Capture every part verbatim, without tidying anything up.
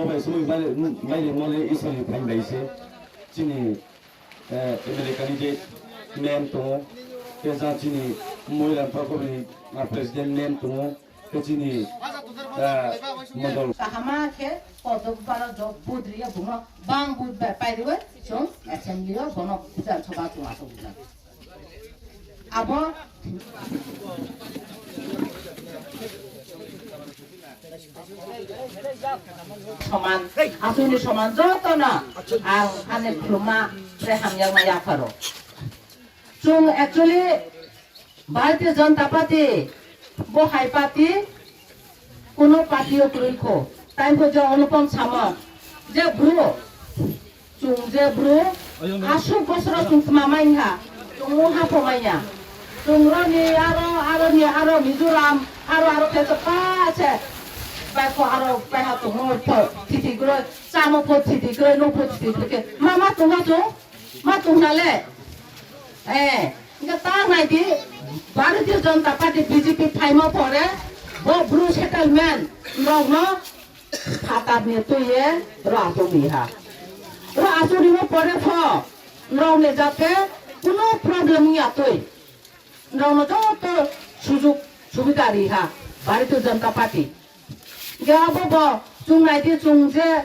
Bai sumui bai, bai le mole isoni phain bai se. Chini, eh, M L A candidate ma'am tongo. Ke ja chini Moiran Prokopni, ah, president ma'am tongo. Ke chini, ah, modol. Kahama khe kodok baro jok budriya bungo bang bud bai pairiwe chwng assembly o bono bujar soba chwng asok bujak. Abo soman, aswkni soman jotono ang ani khuluma tei hamjakma yapharo. Chwng actually Bharatiya Janata Party bo hai party, kuno party o kwrwi kho. Tei bo je Anupam samo je bro, chwng je bro aswk bosoro chwng tma manya, chwng mungha pho manya. Chwng roni aro, aroni aro Mizoram, aro, aro khe chwng pa se bai kho aro pai ha tongmo pho thiti groi, chamo pho thiti groi, nuk pho thiti groi khe ma ma tongma chwng. Ma tongna le? Eh, hingke ta nai di, Bharatiya Janata Party B J P phaima pore, bo bru settlement rokno phatar ni twi ye ro asuk di ha. Ro asuk rimo pore pho, rok ni jate kuno problem ya twi. Rok no joto sujuk subida ri ha, Bharatiya Janata Party. Hingke abo bo chwng nai di, chwng je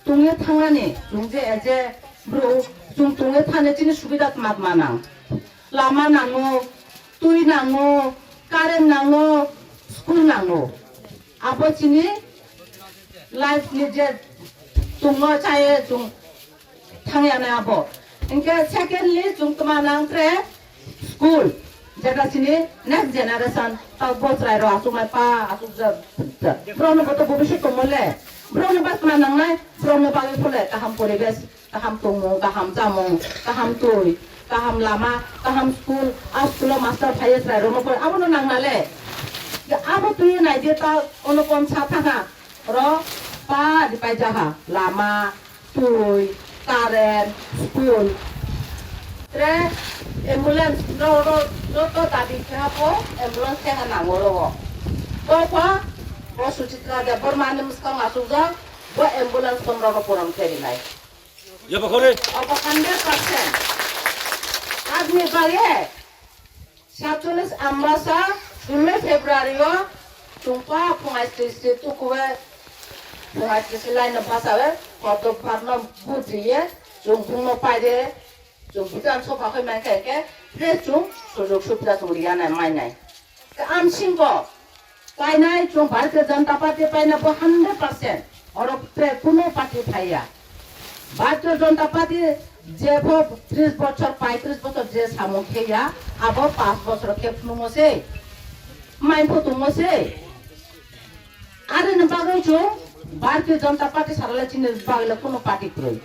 tongwi thangnani, chwng je, je bro, chwng tongwi thani chini subida tma tma nang. Lama nango, twi nango, current nango, school nango. Abo chini life ni je tongma chaye chwng thangya nai abo. Hingke secondly, chwng tma nang tre school, jeta chini next generation, tao bo chwrai rok aswk nai pa, aswk ja, ja. Borok no bo to bobiswt tongmo le. Borok no ba tma nang nai, borok no bagwi phole kaham poribesh, kaham tongmung, kaham chamung, kaham twi, kaham lama, kaham school, a school o master phaiye chwrai rok no pore, abo no nang na le. Abo twi nai je ta ono pon sa thang ha, oro pa di pai ja ha, lama, twi, current, school. Tre ambulance no, no, no to dabi khe ha pho ambulance khe ha nango ro. Bo pha, bo Suchitra Debbarma ni mwskango asukjak, bo ambulance tong rok porom khe rinai. Yaba khore. Obo hundred percent. Aboni bagwi Satchollis Ambasa, sullo February o chwng pa phungai sri sri tukuwe, phungai sri sri line no basawe, kotok barno bujiye, chwng bungno paide, chwng bwtang sofa khoi mankha khe, fresh chwng sujok subida chwng riya nai mai nai. Amsingo, Painai chwng Bharatiya Janata Party paina bo hundred percent. Oro tre kuno party phaiya. Bharatiya Janata Party jepho tris bochor, paitris bochor je samung kheya, abo panch bochor khe phunukmo se. Mai pho tongmo se. Aroni bagwi chwng Bharatiya Janata Party sarala chini bagwi le kuno party kwrwi.